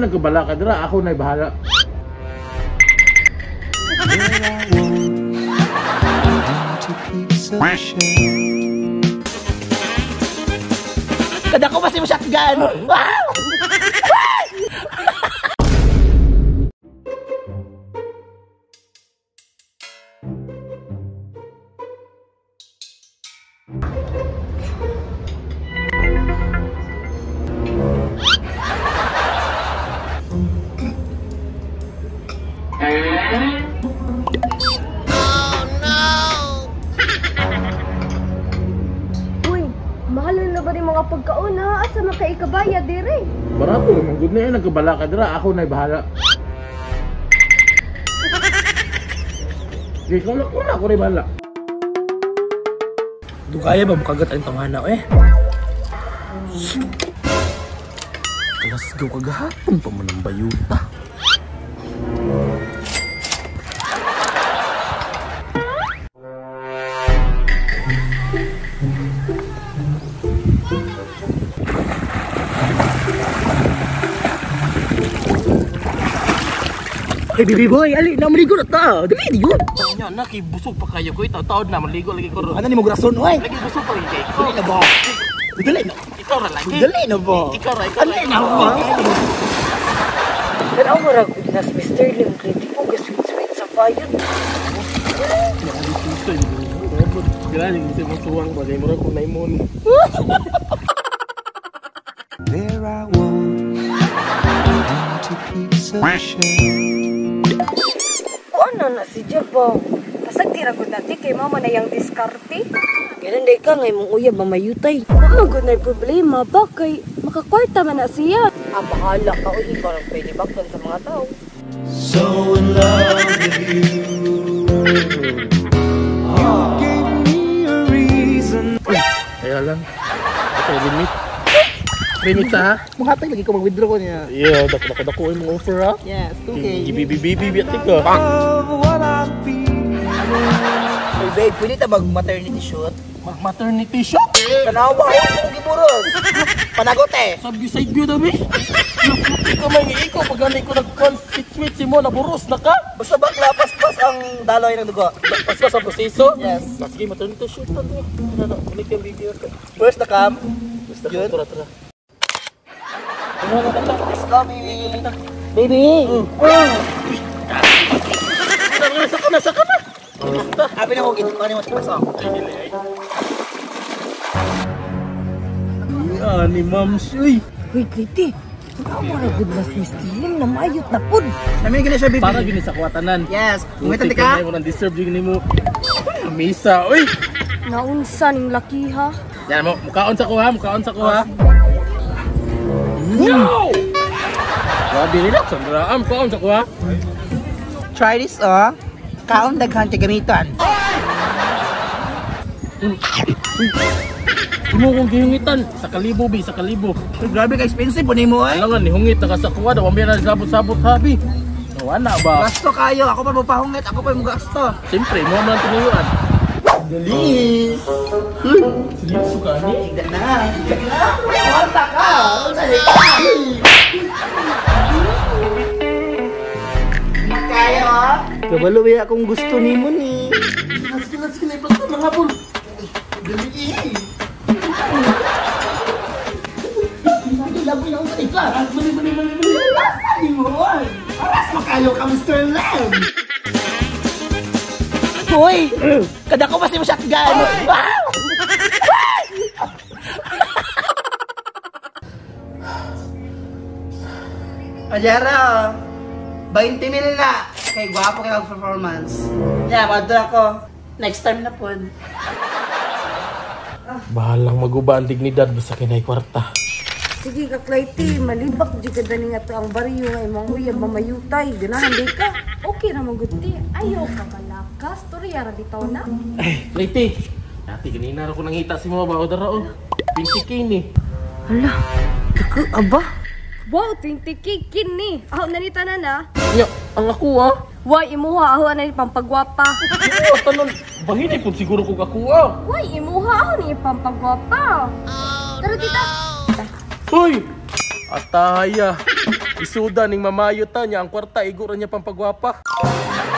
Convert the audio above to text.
nagkabala ka dira, ako na'y bahala. Kada ko pa si mo shotgun. Wow! Mga pagkaon ha, asa man kay ikabaya dire? Barato man gud na nagkabala ka dira, ako na'y bahala. Di ko na ako rin bahala. Dugaya ba mukagat ang tawhana eh? Alas gaw kagahapon pa man ang bayuta. Hey baby boy, ali na maligo na ta. Dali di yun. Nya na kay busog pa kayo ko taw-taod na maligo lagi ko ron. Ano ni mo grason oy? Lagi busog pa lagi ko. Dali na ba? Dali na. Ikaw ra lagi. Dali na ba? Ikaw ra, ikaw ra. Dali na ba? Pero ang murag nas Mr. Lim kritiko ga sweet sweet sa bayot. Grabe ni mo suwang bagay murag kung naimon. There I was, empty piece of shell. Ano na si Jabo? Pasag tira gud nati kay mama na yang diskarte. Ganun day ka ngay mong uyab mamayutay. Wa man gud nay problema ba kay makakwarta man na siya. Ah, bahala ka uy, ikaw lang pwede bakon sa mga tao. So in love with you. You gave me a reason. Kaya lang. Okay, limit. Limit ha? Muhatag lagi ko mag-withdraw ko niya. Yeah, dako imong offer ha. Yes, 2K. GBBBB ati ka. Hey babe, pwede ta mag-maternity shoot? Mag-maternity shoot? Tanawa ko kung giburos. Panagot eh. Sabi side view daw, be. Ikaw may ikaw pag ganay ko nag-con sweet si mo naburos na ka. Basta bakla paspas ang daloy ng dugo. Paspas ang proseso? Yes. Sige, maternity shoot na to. Tara, balik yung baby ko. First the cam. Basta ka, tara, tara. Let's go, baby. Baby! Nasa ka na, nasa ka na! Abi na ko, gito ka ni mo sa pasok. Ay, ni Ma'am Shui. Uy, Kitty. Ikaw mo na good nas Mr. Lim na mayot na pud. Namin gina siya, baby. Para gini sa kuwatanan. Yes. Ngumitan ka? Mo nang deserve yung nimo. Misa, uy. Naunsa ning laki ha? Yan mo, mukaon sa kuha, mukaon sa kuha. No! Grabe relax ang raam, mukaon sa kuha. Try this, oh. Kaon daghan kay gamitan. Imo kong gihungitan sa kalibo bi, sa kalibo. Grabe ka expensive po nimo eh. Alangan ni hungit na ka sa kuha daw ambi na sabot-sabot habi. Wala ba? Gasto kayo, ako pa mo pahungit, ako pa mo gasto. Siyempre, mo man tinuyuan. Dali. Seryoso ka ni? Higda na, higda na. Kwarta ka. Kayo ah. Kabalo ba akong gusto nimo ni. Sige na, sige na, ipasta na habol. Dali. Laboy na sa ika. Mali, mali, mali, mali. Asa nimo? Aras makayo ka Mr. Lam. Hoy! Kada ko pa si mo shotgun. Wow! Ajara, 20 mil na. Kay gwapo kay performance. Yeah, madto ako. Next time na po. Bahalang maguba ang dignidad basta kinay kwarta. Sige ka, Clytie, malibak di ka dani nga to ang baryo nga imong uyab mamayutay. Ganahan di ka. Okay ra man gud ti. Ayaw ka balakas, storya ra bitaw na. Ay, Clytie. Dati ganina ra ko nangita si mo ba o dara o. 20K ni. Hala, dako aba. Wow, 20K kini. Aho na ni tanan ah. Nya, ang ako ah. Why imuha aho na ni pampagwapa. Imuha tanan. Bahinay pud siguro kog ako ah. Why imuha aho ni pampagwapa. Tara tita. Hoy! Ataya. Isuda ning mamayo ta niya ang kwarta igo ra niya pampagwapa.